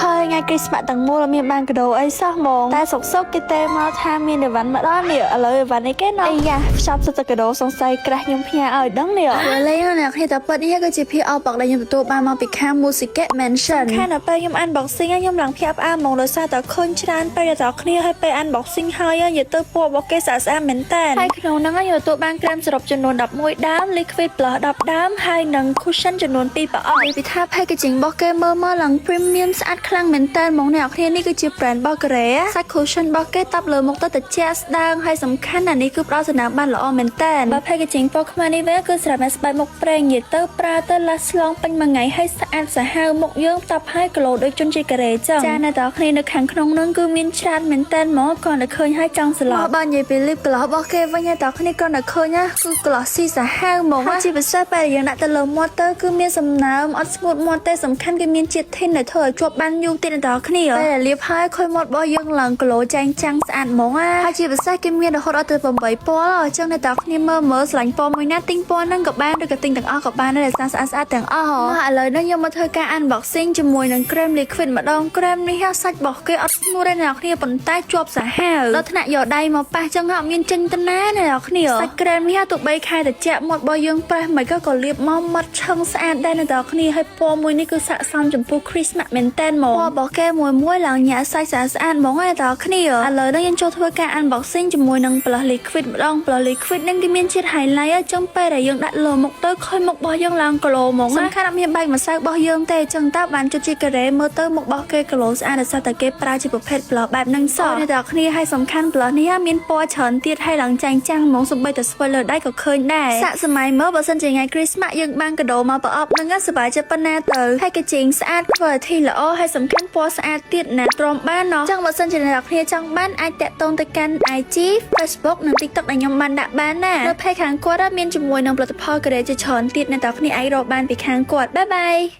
ហើយថ្ងៃគ្រីស្មាស់ទាំងមូលអត់មានបានកាដូអីសោះហ្មងតែសុកសុកគេទេមកថាមានអីវ៉ាន់មកដល់នេះឥឡូវអីវ៉ាន់នេះគេណោះអីយ៉ាខ្ចប់សិតតែកាដូសង្ស័យក្រាស់ខ្ញុំផ្ញើឲ្យដឹងនេះ ព្រោះលេងអ្នកគ្នាតែពិតនេះគឺជា PR box ដែលខ្ញុំទទួលបានមកពីខាង Music Mansion។ ខាងដល់ពេលខ្ញុំ unboxing ខ្ញុំឡើងភ្ញាក់ផ្អើលហ្មងដោយសារតែឃើញច្រើនពេកដល់គ្នាហើយពេល unboxing ហើយនិយាយទៅពណ៌របស់គេស្អាតស្អាតមែនតើហើយក្នុងហ្នឹងខ្ញុំទទួលបានក្រែមសរុបចំនួន11ដើម liquid blush 10ដើមហើយនិង cushion ចំនួន2ប្រអប់ និយាយពីថា packaging របស់គេមើលមកឡើង premium ស្អាតខ្លាំងមែនតើហ្មងអ្នកគ្នានេះគឺជា brand របស់កូរ៉េសាច់ cushion របស់គេតបលើមុខទៅត្រជាក់ស្ដើងហើយសំខាន់ណាស់នេះគឺផ្ដល់សំណើមបានល្អមែនតើ បើ packaging ពណ៌ខ្មៅនេះវិញគឺសម្រាប់អ្នកស្បែកមុខប្រេងនិយាយទៅប្រើទៅឡាស់ស្លងពេញមួយថ្ងៃហើយស្អាតសាហាវមុខយើងតបហើយ glow ដូចជនជាតិកូរ៉េចឹងចាអ្នកទាំងគ្នានៅខាងក្នុងហ្នឹងគឺមានច្រើនមែនតើហ្មងគ្រាន់តែឃើញហើយចង់ស្ល មក ប់ បើនិយាយពី lip gloss របស់គេវិញអ្នកទាំងគ្នាគ្រាន់តែឃើញណាគឺ glossy សាហាវហ្មង ហើយជាពិសេសពេលយើងដាក់ទៅលើមាត់ទៅគឺមានសំណើមអត់ស្ងួតមាត់ទេសំខាន់គេមានជាតិ tint ដែលធ្វើឲ្យជាប់បានយូរទៀតអ្នកទាំងគ្នា ពេលដែលលាបហើយឃើញមាត់របស់យើងឡើង glow ចែងចាំងស្អាតហ្មងណាហើយជាពិសេសគេមានរហូតដល់ទៅ8ពណ៌អញ្ចឹងអ្នកទាំងគ្នាមើលមើលស្រឡាញ់ពណ៌មួយណាទិញពណ៌ហ្នឹងក៏បានឬក៏ទិញទាំងអស់ក៏បានដែរដោយសារស្អាតស្អាតទាំងអស់មកឥឡូវនេះខ្ញុំមកធ្វើការ unboxing ជាមួយនឹង cream liquid ម្ដង cream នេះហ่าសាច់របស់គេអត់ស្ងួតទេអ្នកគ្នាប៉ុន្តែជាប់សាហាវដល់ថ្នាក់យកដៃមកប៉ះចឹងអត់មានចេញទៅណាអ្នកគ្នាសាច់ cream នេះទោះបីខែត្រជាក់មាត់របស់យើងប្រេះមិនក៏ក៏លាបមកម៉ត់ឆឹងស្អាតដែរអ្នកទាំងគ្នាហើយពណ៌មួយនេះគឺស័ក្តិសមចំពោះ Christmas មែនតើហ្មងពណ៌របស់គេមួយមួយឡើងញាក់សាច់ស្អាតស្អាតហ្មងអ្នកទាំងគ្នាឥឡូវនេះយើងចូលធ្វើការ unboxing ជាមួយនឹង blush liquid ម្ដង blush liquid នឹងគេមានជាតិ highlight អញ្ចឹងពេលដែលយើងដាក់លើមុខទៅឃើញមុខរបស់យើងឡើង glow ហ្មងសំខាន់អត់មានបែកម្សៅរបស់យើងទេអញ្ចឹងតើបានជិតជាការ៉េមើលទៅមុខរបស់គេ glow ស្អាតដោយសារតែគេប្រើជាប្រភេទ blush បែបហ្នឹងសោះអ្នកទាំងគ្នាហើយសំខាន់ blush នេះមានពណ៌ច្រើនទៀតហើយឡើងចែងចាំងហ្មងសំបីតែស្វិតលើដៃក៏ឃើញដែរសាកសម័យមើលបើសិនជាថ្ងៃ Christmas យើងបានកាដូមកប្រអប់ហ្នឹងសប្បាយចិត្តប៉ុណ្ណាទៅ packaging ស្អាត quality ល្អហើយសំខាន់ពណ៌ស្អាតទៀតណាទ្រាំបានណោះចឹងបើសិនជាអ្នកនរគ្នាចង់បានអាចតាក់ទងទៅកាន់ IG Facebook និង TikTok ដែលខ្ញុំបានដាក់បានណានៅ page ខាងគាត់មានជាមួយនឹងផលិតផលកូរ៉េជាច្រើនទៀតអ្នកនរគ្នាអាចរកបានពីខាងគាត់bye bye។